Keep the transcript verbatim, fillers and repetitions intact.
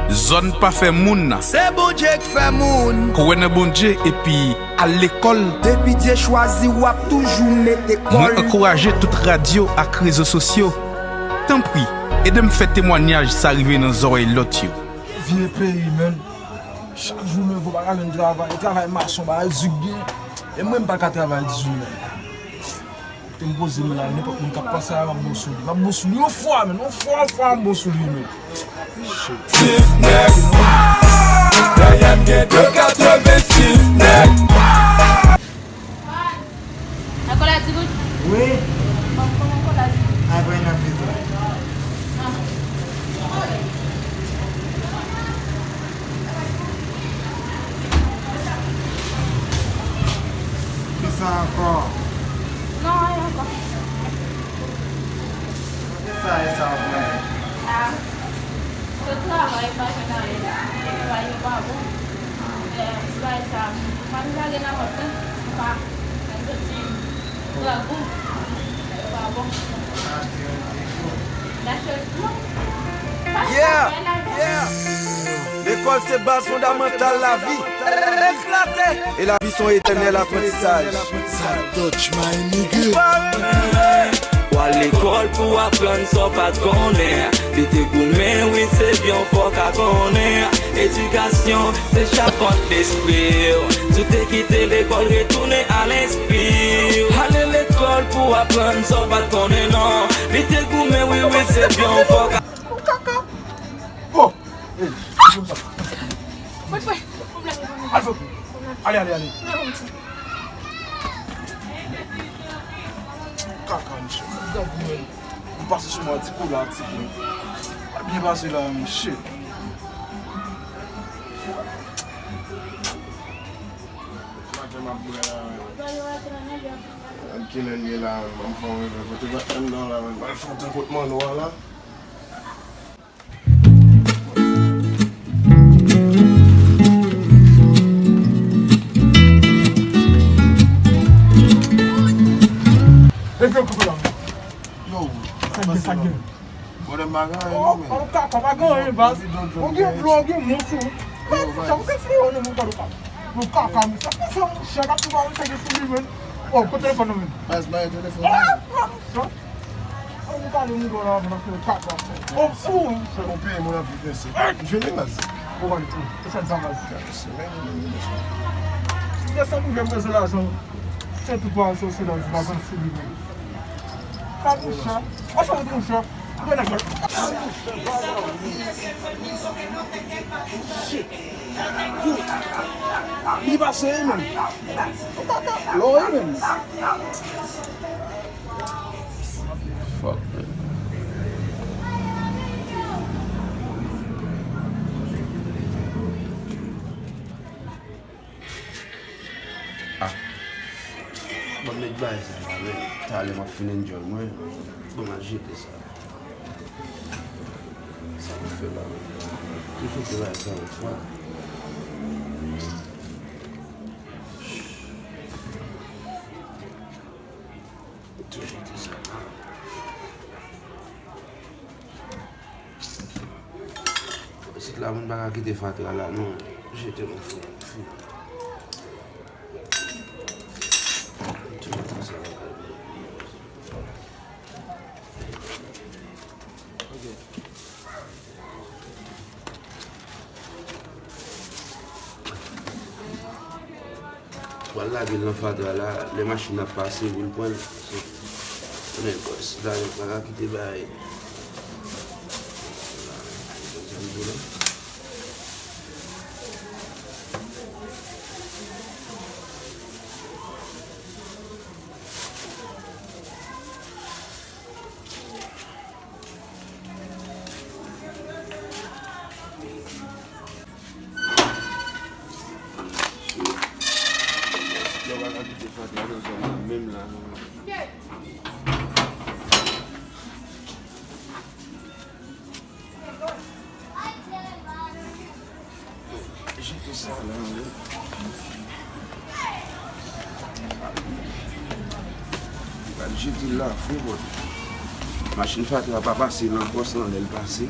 Zòn pa fè moun. Se Bondye k fè moun. Kwè nan Bondye epi al lekòl. Depi Dye chwazi w, w ap toujou mete kòl. Mwen ankouraje tout radyo ak rezo sosyo. Tanpri, ede m fè temwanyaj sa rive nan zòrèy lòt yo. Vye peyi, menn. Chak jou m leve, w pa ka jwenn travay. Travay mason, bagay dik gen. E mwen, m pa ka travay di jou, menn. Te m poze men la, nenpòt moun k ap pase a, m ap bon sou li. M ap bon sou li yon fwa, menn. Yon fwa, yon fwa, m ap bon sou li, menn. Shit. Sis nèg. Dèyè m gen de katrevensis nèg. Nan kola di goud? Wi. Ban m konnen kola di goud. Apre n ap bezwen. Ah. Kisa ankò? Non, anyen ankò. Kisa e sa w pran? Ah. Yo travay, pa jwenn anyen. Travay yo pa bon. Eh, travay sa, pa nou lage nan vant, non. Pa, nan zot ti grangou. Yo pa bon. N achte yo, non. Yeah, yeah. Lekòl se baz fondamantal lavi. Eklate. E lavi se yon etènèl aprantisaj. Sa touch my nigga. Ou al lekòl pou aprann sa w pa t konnen. Li te goumen, wi, se byen w fò ka konnen. Edikasyon se chapant lespri w. Si w te kite lekòl, retounen al enspire w. Ale lekòl pou aprann sa w pa t konnen, non. Li te goumen, wi, wi, se byen w fò ka. Kaka. Oh! Hey, konn sa. Mwen, mwen, mwen, mwen. Al fè w. Ale, ale, ale. Kaka, mesye. Gad mwen. M pase sou mwen, ti kola, ti kola. Byen pase la, mesye. Maten m ap bwè la. Gad kilè l ye la, m fè yon revè. Kote batman nan la, m al fè yon tan kot manno a la. Yo, sa gen, sa gen. Bòdè m pa gen anyen, non, men. Oh, kaka, pa gen anyen, baz. Ou gen dlo, ou gen moun sou ou. Ou gen fle, ou gen moun kado pa. Yo, kaka, men sa, sa, monchè, kap tou pa, monchè, gen sou li, men. Oh, kote telefòn nan, men? Baz, bay telefòn nan. Ah, monchè. Ou pale moun la, nan fè kaka. Ou fou, wi. Ou peye moun ap viv ensi. M fini, baz. Ou pale fou. Se sa, baz. Kaka, se men, men, men, men. Se sa, m gen bezwen lajan. Se tout pa sou, se la, vakan sou li, men. Kaka, monchè. Ou fè yon monchè. Ou gen nèg la. Shit. Li pase, men. Lò, men. Fuck, man. Ah. Ban m met bagay sa la, men. Talè m ap fin enjoy mwen. Ban m al jete sa. Sa pou fè la, men. Toujou te bagay sa yon fwa. Toujou te sa la. Isit la, moun pa ka kite fatra la, non. Jete nou fou, fou. Toujou te sa la. Ok. Pral lage l nan fatra la, lè machin ap pase pou l pran l. Konnen bòs la, yo pa ka kite bay. Yo pa ka kite fatra nan zòn nan menm la, non. Jete sa la, wi. Gad jete l la, fou, bòt. Machin fatra pa pase nan pòs lan lè l pase.